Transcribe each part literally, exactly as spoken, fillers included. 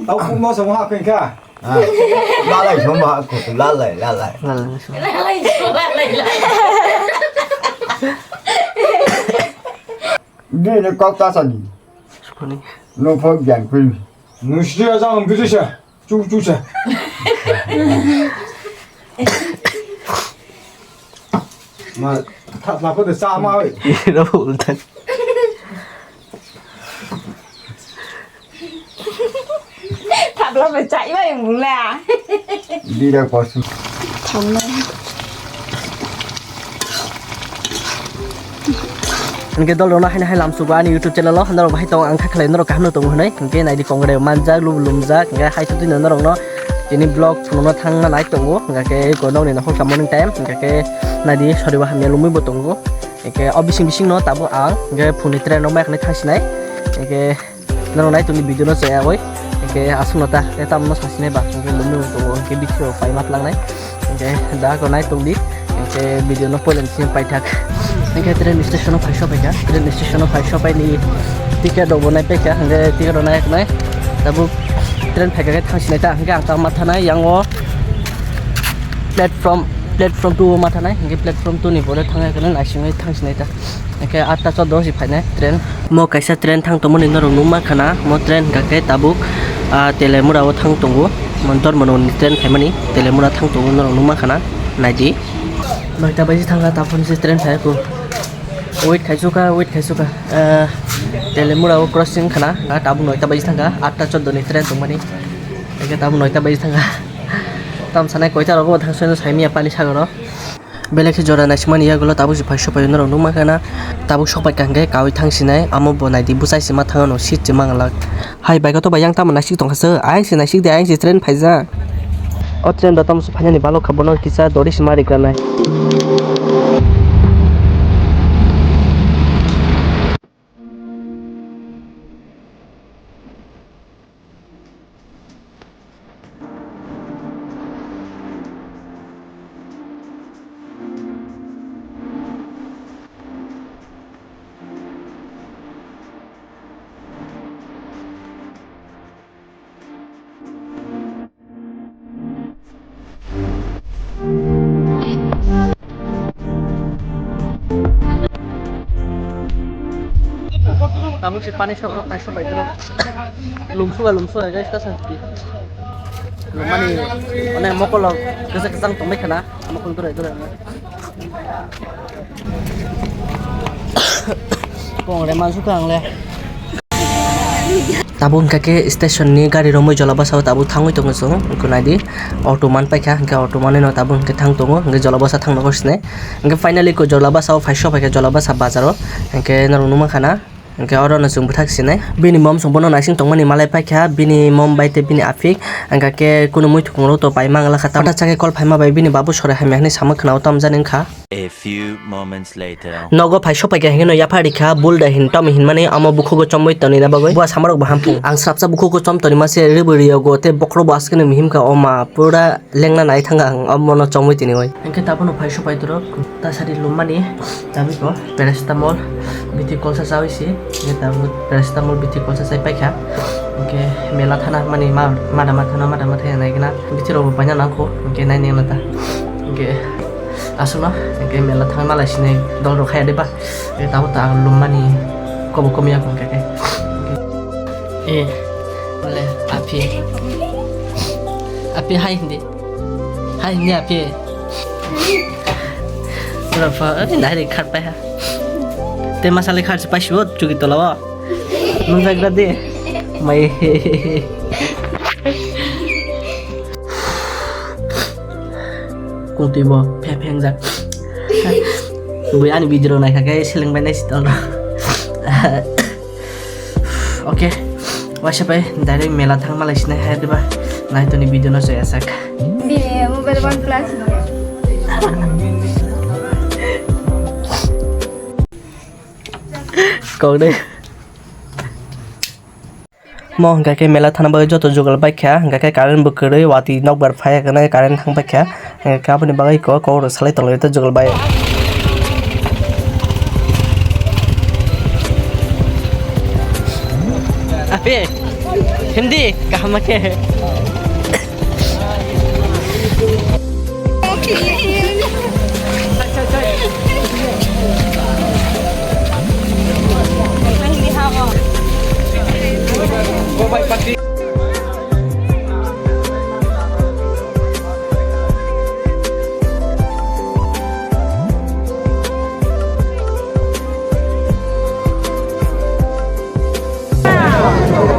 Au kuma sa ha kha. Ah, lalai soma ko, lalai, lalai. Di ne kok ta sa di. Sukuni. No phok jang kui. Nushri aja ang kisi sa. Chu chu sa. Ma, tha tha ko de sa ma oi. Iro ultan. Thapla bai chai bai mula. Dira kosu. Thamna. Hingke dol rok no haino hai lamsugo ani YouTube channel o norok bahai tongo ang kha khlai norok kaham no tongo hinui hingke naidi kongre manjak lubu lumjak hingke hai totino norok no tini vlog phunukna thangna nai tongo hingke ko nokni nokhor ka morning time hingke naidi sori bo hamya lumui bo tongo hingke o bising bising no tabuk ang hingke phunui train rok mai khwlai thangsinai hingke. Norok nai tongni video no chaya oi. Hingke aswk no ta, tei tamo no sasinai ba, hingke lumui tongo, hingke bithi rok pai ma tlangnai. Hingke da ko nai tongdi, hingke video no poilani simi paithak. Hingke train station o phai sopaikha, train station o phai sopaini ticket rok bo nai paikha, hingke ticket rok nai nai. Tabuk train phaikha khe thangsinai ta, hingke ang ta ma thanai yang o platform, platform two o ma thanai, hingke platform two ni pore thangya khe naisingwi thangsinai ta. Hingke atta choddo si phainai train. Mo kaisa train thang tongmani norok nukma khana, mo train hingka khe tabuk, ah, Telemura o thang tongo. Mo Dharmanagar ni train phaimani Telemura thang tongo norok nukma khana, naidi. Noita baji thangkha, taphon se train phai ko. Wait khaisukha, wait khaisukha. Ah, Telemura o crossing khana, ah, tabuk noita baji thangkha, atta choddo ni train tongmani. Hingke tabuk noita baji thangkha. Tam sanai koita rogo thang soino saimia pani sagoro. Belai khe jora naisikmani yagulo tabuk se phai sopai norok nukma khana. Tabuk sopai kha hingke kaui thangsinai amo bo naidi bwsai se ma thangno seat se manglak. Hai bai koto bai yang tamo naisik tongkha se ayang se naisik de ayang se train phaijak. O train da tamo se phainani balok kha bono kisa dori se ma rikranai. Tabuk se pani sok rok naisok bai tong. Lumsuga lumsuga guys ta santi. Lumani onek mokol rok kisa kisang tongbai khana mokol durai durai. Kong re mansukha ang le. Tabuk hingka khe station ni gari romwi Jolabasa o tabuk thangwi tongo chwng, wngkha naidi auto man paikha, hingkhe auto manwi no tabuk hingkhe thang tongo, hingkhe Jolabasa thang nokho sinai. Hingkhe finally ko Jolabasa o phai sopaikha, Jolabasa bazar o, hingkhe norok nukmankha na, hingkhe oro no chwng bwthak sinai. Bini mom chwng bono naising tongmani malai paikha, bini mom bai tei bini aphik, hingkha khe kunu muitu khungrok to pai manglakha, tamo hota chakhe call phaima bai bini babu sorai hamya hinwi samwi khna o tamjani wngkha. A few moments later. Nogo phai sopaikha hingkheno yapha rikha, bul da hin tamo hinmani amo bukhugo chomwi tonina bagwi. Bua samarok bo hampung. Ang swrapsa bukhugo chom tonima se rwbwrwi yogo tei bokhorok bo askeno mihimkha o ma pura lengna nai thangkha ang omono chomwi tiniwi. Hingkhe tabukno phai sopai torok tasari lummani tabukbo paracetamol bithi kolsa chawi se hingkhe tabuk paracetamol bithi kolsa chai paikha. Hingkhe mela thana mani ma, madama thana madama thaya naikhe na bithi rokbo paina nangkho hingkhe naini wngna ta. Hingkhe aswkno hingke mela thangwi malai sinai dol rok khaya de ba. Hingke tabuk ta ang lummani kobo komiya hingke ke. Eh, wale, api. Api hai hindi. Hai hindi api. Pura pa, eh, direct khat pai ha. Te masale khat se pai sibo chuki tola o. Nung jak da de. Mai. Kung twi bo phe phengjak. Bui ani video rok naikha khe seleng bai nai si tong. Okay. Waisa pai direct mela thang malai sinai hai diba. Nai toni video no chaya sak. Bini mobile OnePlus no. Kok dei. Mo hingka khe mela thana bagwi joto jugal baikha, hingka khe current bo kwrwi, watwi nokbar phaiya hwnwi current thang paikha, hingka khe aboni bagwi kok, kok rw salai tonglaio tei jugal bai. Ape. Hindi, kaham khe.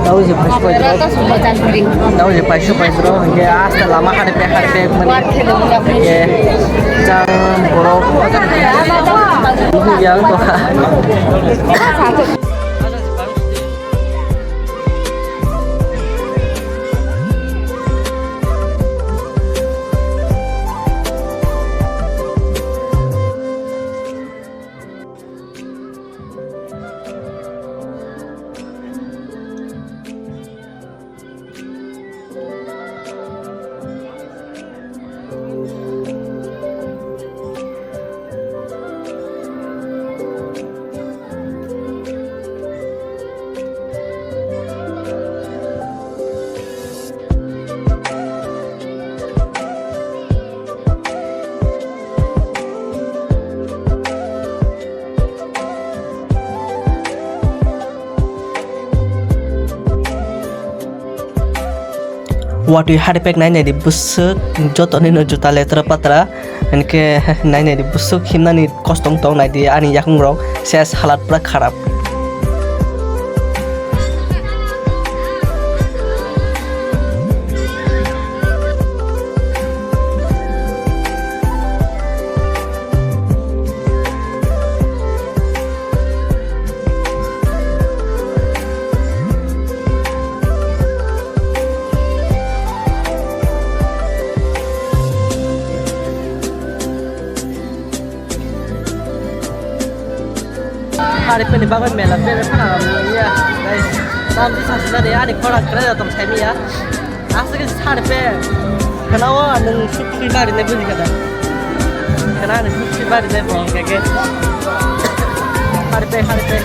Tau je phaisu phai bro. Tau je phaisu phai bro. Hingke asta lama hade pe hade pe mani. Hingke jang borok. Yang toha. Watwi haripek nai naidi bwswk, joto nino juta letra patra, hinkhe nai naidi bwswk himnani kostong tong naidi ani yakung rok ses halat pura kharap. Hari peni bagwi mela bere phana ya, guys. Tam di sasna de ani khora kre da tom sai miya. Asli ke sar pe. Kana o nung suk sui bari ne buji kada. Kana nung suk sui bari ne bo ke ke. Hari pe, hari pe.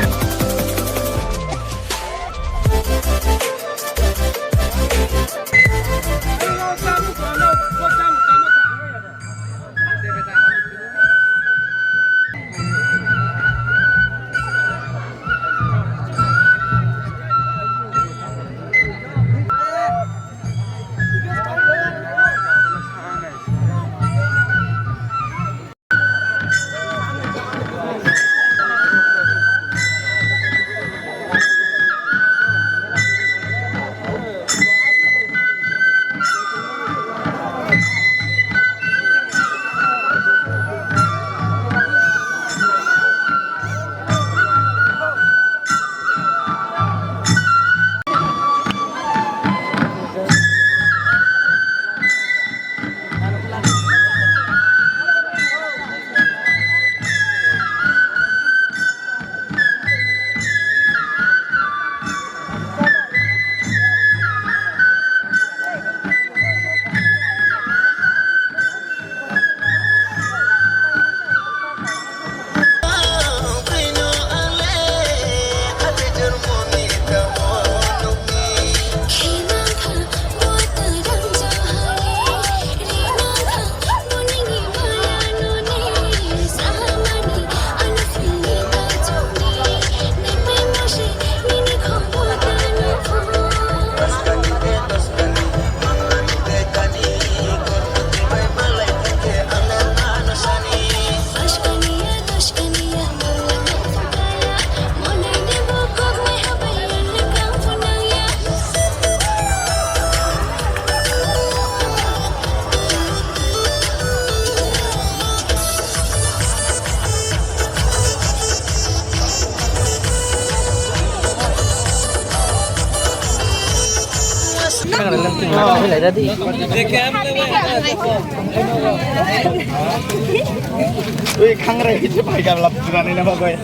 Ui, khangrai itu pai gam lap tunani nama gue.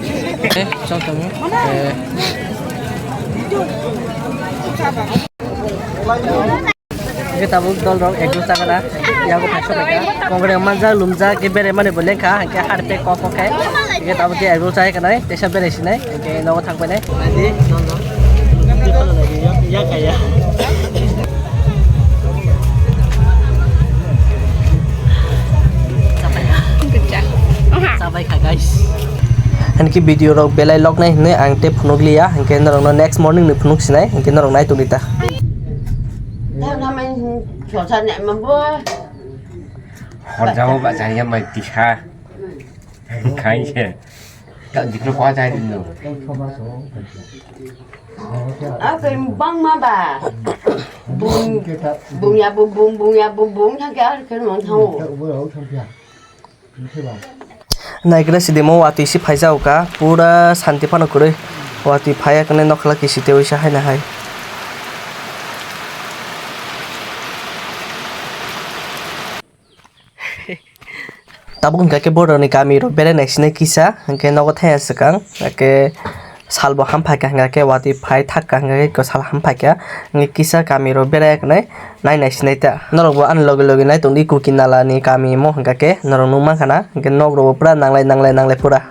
Eh, chong tong. Eh. Hingke tabuk dol rok ek group chakana, yago phai sok kha. Kongre manjak lumjak ke bere mani bo lengkha, hingke harpe kok kok khe. Hingke tabuk ke ek group chai kanai, tesa bere sinai, hingke nogo thang painai. Naidi, dol rok. Ya kaya. Chabai kha, guys. Ani ki video rok belai lok nai hinwi ang tei phunuk liya, hinkhe norok no next morning ni phunuk sinai, hinkhe norok nai tongdi ta. Horjao ba chaya mai tisa. Khai se. Ka dikro kwa chai din no. Akai bangma ba. Bung, bung ya bung, bung, bung ya bung, bung, thang kya, kya mon thang o. Naigra sidimo watwi si phaijao ka, pura santi phano kwrwi. Watwi phaiya kwnwi nokla kisi tewi sa haina hai. Tabuk hingka khe borokni kami rok berai naisinai kisa, hingke nogo thaya swkang, hingke salbo ham phaikha, hingka khe watwi phai thakka, hingka khe sal ham phaikha, hingke kisa kami rok berai khwnai nai naisinai ta. Norok bo ani loge loge nai tongdi, Kuki Nala ni kami mo hingka khe norok nukmankha na, hingke nok rok bo pura nanglai nanglai nanglai pura.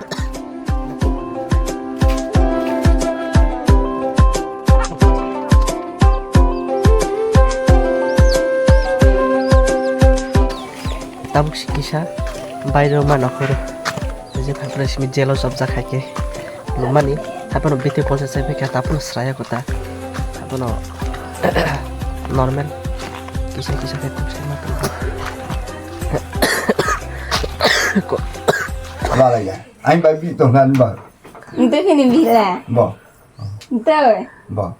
Tabuk si kisa bairo ma nokhoro. Je phaipra simi jealous of jak hai khe. Lumani, haphano bete kolsa sai phaikha, taphano sraya kota. Haphano normal. Kisa kisa khe kum sai ma tong. Ko. Lalaiya. Ain bai bi tong nan ba. Nte kini bila. Ba. Nte. Ba.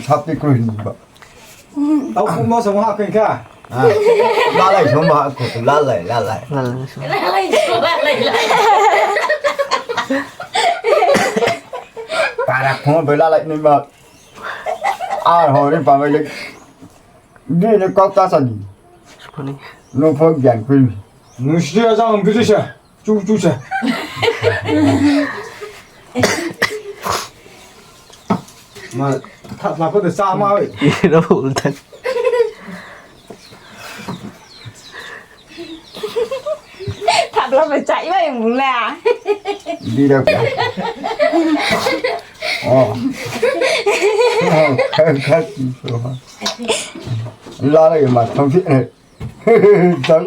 Sapi ko hin ba. Tau kum mo sama ha keng ka. Ah. Lalai sama ha ko lalai lalai. Lalai sama. Para ko be lalai ni ba. Ar hore pa be le. Di ne kok ta sa di. Sukuni. No phok gyan kui. Nushi ya jang bidisha. Chu chu cha. Ma, tha tha ko de sa ma oi. Ro ultan. Thapla bai chai bai mula. Di da. Oh. Oh, kha kha. La la ma thong. Dang.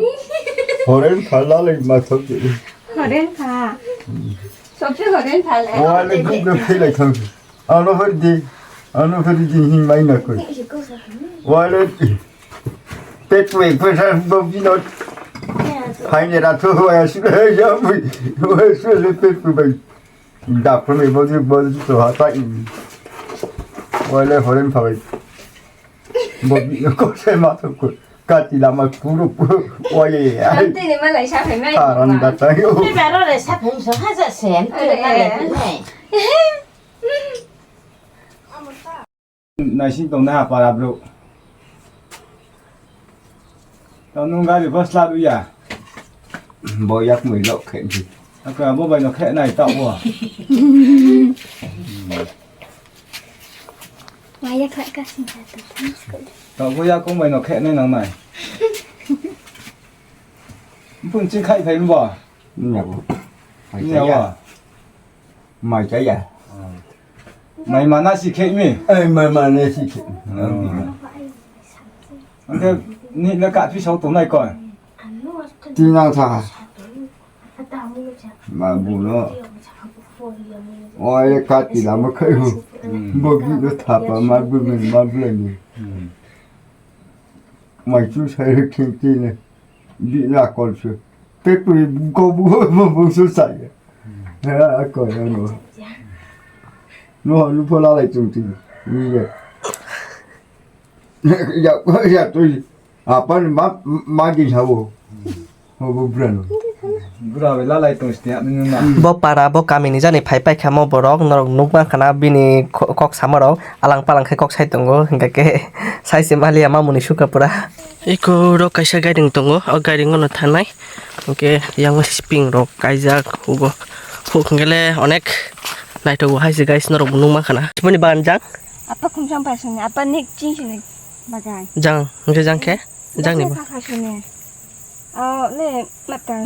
Horen pha lalai ma thok de. Horen pha. Sopse horen pha le. Wale gum gum philai thok. Ano phar di. Ano phar di hin mai na koi. Wale. Pek pek pek sa bo binot. Phai ne ra tho wa su ya bui. Wa su le pek pek bai. Dak pha me bo di bo di to ha ta. Wale horen pha bai. Bo bi ko se ma to ko. Kati lama puro puro. Oye. Ang tini malai sa phai mai. Taran da tayo. Ni baro re sa phai so ha ja se. Ang tini malai phai mai. Nai sing tong na para bro. Tao nung gari bus la ya. Bo yak mui lok khe. Aka bo bai no khe nai ta bo. Maya khlai ka sing kha to. Tabuk ya kung bai no khe nai nang nai. Bun ching khai phai bo. Nya bo. Nya bo. Mai cha ya. Mai mana si khe mi. Ai mai mana si khe. Angke ni le ka phi sau to nai ko. Tinang tha. Ma bu no. Oi ka ti la ma khai hu. Bo gi no tha pa ma bu mi ma bu ni. Mai chu sai ri khin ti ne. Bi na kol chu. Pe ku bu ko bu bu bu su sai. Ha ko ya no. No lu pho la lai chung ti. Ni ye. Ya ya tu. Apan ma ma gi hawo. Hobo brano. Bura bai lalai tong sini nung na. Bo para bo kamini jani phai paikha mo borok norok nukmankha na bini kok samarok alang palang khe kok sai tongo hingkha khe sai se maliya mamoni sukha pura. Eko ro kaisa gairing tongo o gairing ono thanai hingkhe yang spring rok kaijak hugo huk hingkhe le onek naithok bo hai se guys norok bo nukmankha na. Bini bagan jang. Apa khumsang paisani apa nek ching sini bagan. Jang hingkhe jang khe. Jangni bo.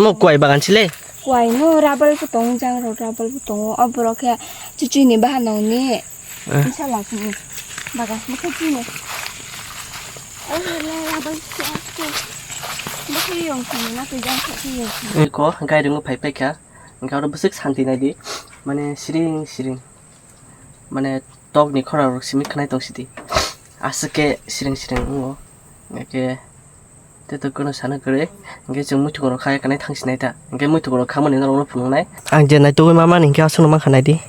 Mo kuai bagan chile. Kuai no rabal bo tongo, jang rok rabal bo tongo. O borok khe chuchuni bahan nong ni. Eh. Inshallah sini. Baga, mukhe chini. O hele rabal se aste. Mukhe yong sini, na tui jang khe yong sini. Ko gairing phai phai kha. Hingke oro bwswk santi nai di. Mane siring siring. Mane tokni khorang rok simi khnai tong sidi. Aswk khe siring siring wngo. Hingke tei to kono sana kwrwi. Hingke chwng muitu rok kha kanai thang sinai ta. Hingke muitu rok khamani norok no phunuknai. Ang je naitugwi ma mani hingke aswkno mankha nai di.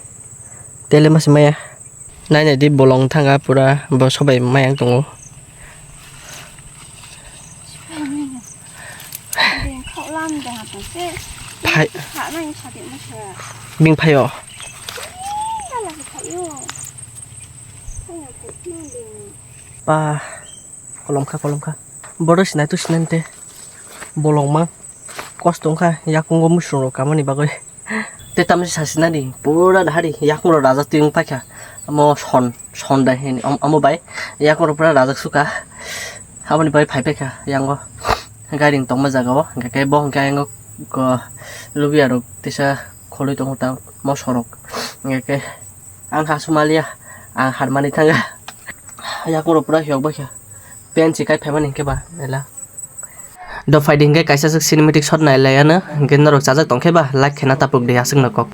Tele masi maya. Nai nai di bolong thanga pura bo sobai mayang tongo. Beng kha lam de ha tong se. Phai. Kha nai sa de ma sa. Bing phaio. Ih, ala kha yo. Kha ya ko ma beng. Pa, kolom kha, kolom kha. Bodo sinai tu sinai te. Bolong ma. Kosto wngkha, yakungo musurok kamani bagwi. Tei tamni sasinani pura dahari yakungrok rajak twi wng paikha. Omo son, son dai hini, om-, omo bai yakungrok pura rajak sukha. Aboni bai phai paikha yango gairing tongma jagao, hingke bo hingke yango ko lubiyarok tisa kholoi tongo ta mosorok. Hingke ang ha sumaliya, ang harmani thanga. Yakungrok pura hiyok baikha. Pen si kai phaimani hingke ba ela. Do phaidi hingke kaisa swk cinematic shot nai lai ano, hingke norok chajak tongkhe ba like khe na tapuk di aswk no kok.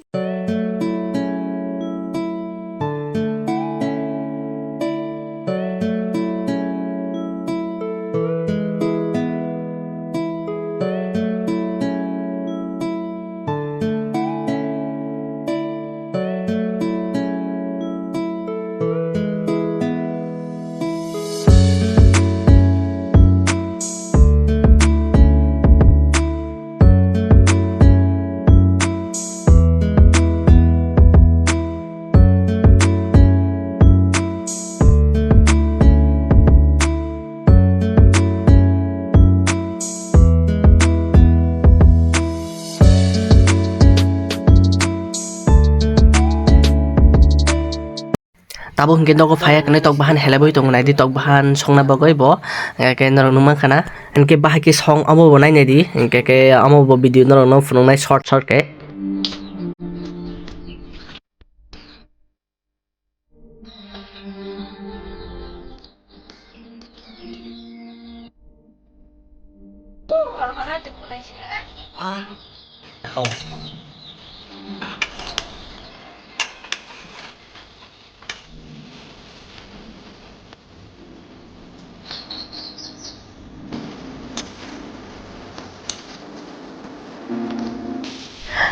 Tabuk hingke nogo phaiya kwnwi tok bahan helebwi tongo naidi tok bahan songna bagwi bo, hingke norok nukmankha na, hingke bahai khe song omo bo nainai di, hingke khe omo bo video norokno phunuknai short short khe.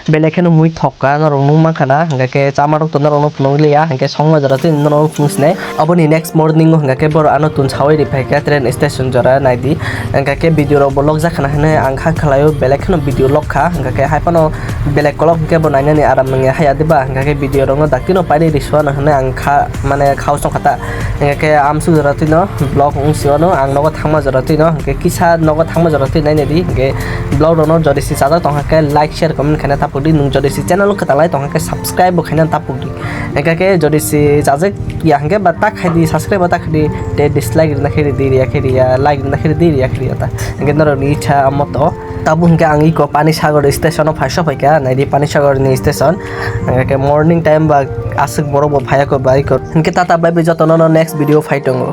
Belai kheno mui thokka norok nukmankha na, hingke khe chamarok to norokno phunukliya, hingke songma jora twi norokno phunuksinai. Oboni next morning o hingke khe borok ano tun sawi ri phaikha train station jora naidi, hingke khe video rok bo lokjakhana hinwi ang kha khlaio, belai kheno video lokkha, hingke khe hai phano belai kolok hingke bo nainani aram nangya haya diba, hingke khe video rokno daktino painwi risuano hinwi ang kha, mane khao songkha ta. Hingke khe amsuk jora twino vlog wng sio no, ang nogo thangma jora twino, hingke kisa nogo thangma jora twi nainai di, hingke vlog rokno jodi si chajak tongkha khe like, share, comment khaina tapuk di, nwng jodi si channel kwtal lai tongkha khe subscribe bo khaina tapuk di. Hingke khe jodi si chajak ya hingke ba tak khai di, subscribe bo tak khai di, tei dislike rwna khe ridi, riya khe riya, like rwna khe ridi, riya khe riya ta. Hingke norok ni icha moto. Tabuk hingke ang iko Panisagar station o phai sophaikha, naidi Panisagar ni station. Hingke morning time ba aswk borok bo phaiya ko bike o. Hingke tata bye bye jotono no next video phai tongo.